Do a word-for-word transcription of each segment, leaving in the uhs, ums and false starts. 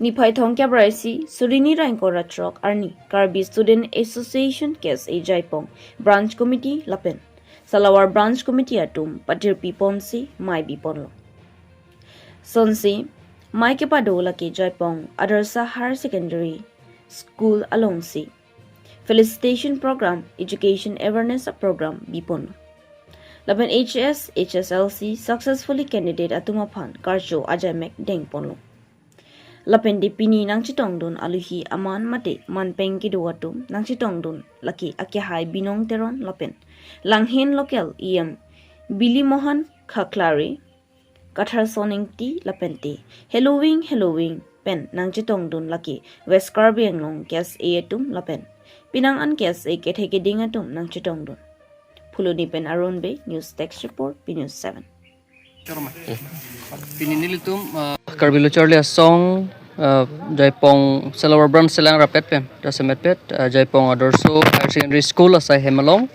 Niphai thomkep ra isi, suri hini ra ingkoi ra throk arni, Karbi Student Association K S A Jaipong Branch Committee lapen Salawar Branch Committee atum pathirpi ponsi mei biponlo. Sonsi mei kepado lake Jaipong Adarsha Higher Secondary School alongsi felicitation program, education awareness program biponlo. Lapen H S, H S L C successfully candidate atum aphan karcho ajaimek dengponlo. Lapen de pini nangchetongdun aluhi aman mate manpeng kedo atum nangchetongdun lake Akehai Binong Teron lapen Langhin local E M Bili Mohan Khaklare, Kathar Soningti lapen te Halloween Halloween pen nangchetongdun lake West Karbi Anglong K S A atum lapen penang an K S A kethe keding atum nangchetongdun. Phuloni pen Arun Bey, News Desk Report, P News seven. Pini nelitum, uh, Karbi Lo Charli Asong, uh, Jaipong Salawar Branch chelang rapet pen, jasemet pet, uh, Jaipong Adarsha Higher Secondary School asai hem along,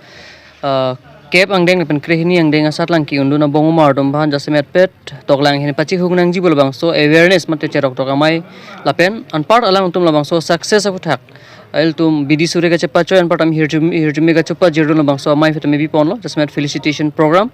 uh, kep angdeng pen krehini angdeng asatlang ki-undun abong umar atum aphan jasemet pet toklang ahin pachihung nangji pu labangso awareness mate cheroktok amei lapen anpar alangtum labangso success aphuthak ilitum bidi suri kachepachoi anparta hirjume hirjume kachepajirdun labangso amei aphan tame biponlo, jasemet felicitation program.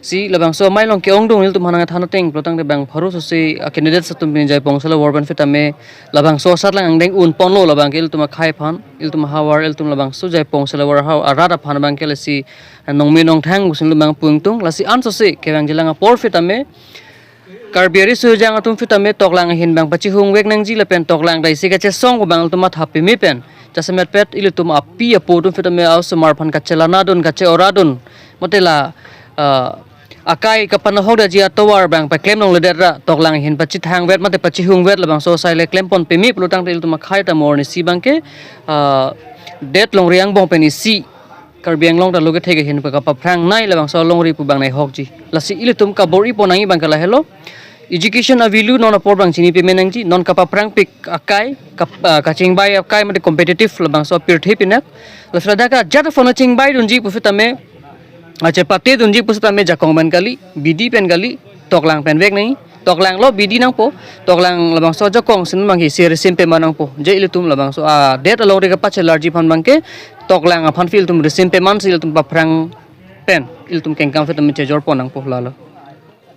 Si labangso amei along ke-ongdung ilitum hanang than ateng pulotangte bang pharo sose a candidate atum pini Jaipong Salawar pen aphan tame labangso asatlang angdeng unponlo, labang ke ilitum akhei aphan, ilitum ahavar, ilitum labangso Jaipong Salawar ahavar arat aphan abang ke lasi nongme nongthang pusi ilitum bang pu-ingtung, lasi ansose kevangjilang apor aphan tame Karbi ari sujang atum aphan tame toklang ahin bang pachihung vek nangji lapen toklang dai si kachesong ko bang ilitum matha peme pen jasemet pet ilitum api apo atum aphan tame a-osomar aphan kachelanadun kache-oradun mate la, ah, akai kapanahok daji atovar bang paklem nangledet ra toklang ahin pachithang vet mate pachihung vet labangso asai le klempon peme pulotangte ilitum akhei ta morni si bang ke, ah, det longri angbong pen isi Karbi Anglong ta lo kethe ahin pa kapaphrang nei labangso alongri pu bang nei hokji. Lasi ilitum kabor-i pon nangji bang ke lahelo. Education a-value non apor bang chini peme nangji, non kapaphrangpik akai, kap-, ah, kachingbai akai mate competitive labangso apirthe pinak. Lasi ladak ajat aphan chingbaidunji pu aphan tame, ah, chepatedunji pu aphan tame jakong pen kali, bidi pen kali, toklang pen vek nangji. Toklang lo bidi nangpo, toklang labangso jakong si non bang ke isi risim pema nangpo. Je ilitum labangso adet alongri kapachelarji aphan bang ke toklang aphan aphi ilitum risim peman si ilitum paphrang pen ilitum kengkam aphan tame chejor pon nangpo lalo.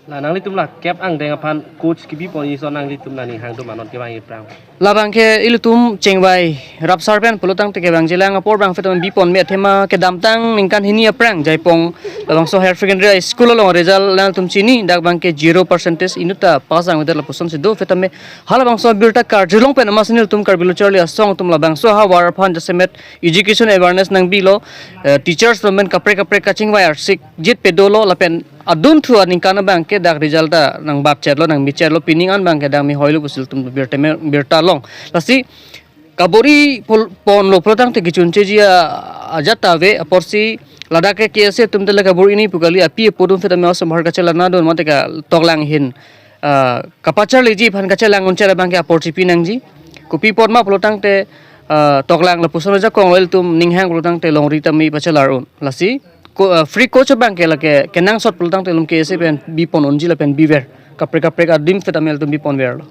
La nanglitum la kep angdeng aphan coach kebi pon isi nanglitum la ning hangdun ma non kevang aphrang. Labang ke ilitum chingbai rapsar pen pulotangte kevangjilang apor bang aphan tame bipon me athema kedamtang ningkan hini aphrang Jaipong labangso higher secondary school along result nangtum chini, dak bang ke zero percentage inut ta pass angvedet lapuson si do aphan tame halabangso birta karjulong pen amatsi nelitum Karbi Lo Charli Asong atum labangso ahavar aphan jasemet education awareness nangbilo, eh, teachers atum pen kaprek kaprek kachingbai arsik jit pedolo lapen adunthu aningkan abang ke dak result ta nangbap chetlo nangmi chetlo, pining an bang ke dak mi hoilo pusi ilitum birta me-, birta long. Lasi kabor-i pol-, ponlo pulotangte kechuncheji a-, ajat ta ave, aporsi ladak ke K S A atum te le kabor-i ni pu kali, api apo atum aphan tame osomar kachelanadun mate ka toklang ahin, ah, kapacharliji aphan kachelang unchar abang ke apor chipi nangji. Kopi apot ma pulotangte, ah, toklang lapuson ajakong lo ilitum ning hang pulotangte longri tame pachelar un. Lasi ko, ah, free coach abang ke lake kenangsot pulotangte ilitum K S A pen bipon unji lapen biver. Kaprek kaprek adim aphan tame ilitum bipon verlo.